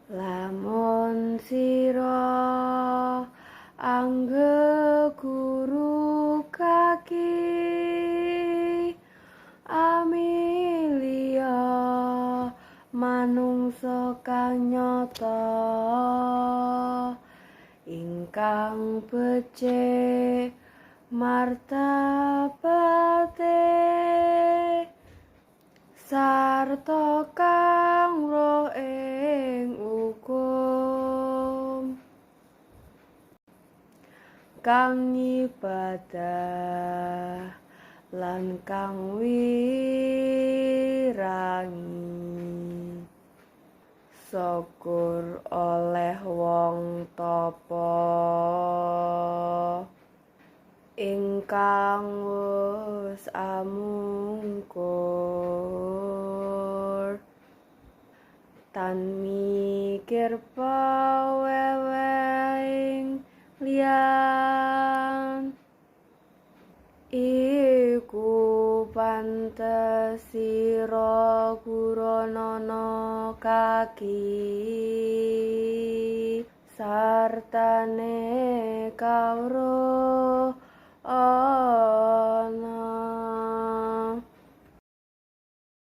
Lamun sira anggeguru kaki Amelia, manungsa kang nyata ingkang becik martabate sarta kang roh ing ukum, kang ngibadah lan kang wirangi, syukur oleh wong tapa ingkang wus amungkur, tan mikir pawewehing liyan. Iku pantes sira guronana kaki sartane kawruh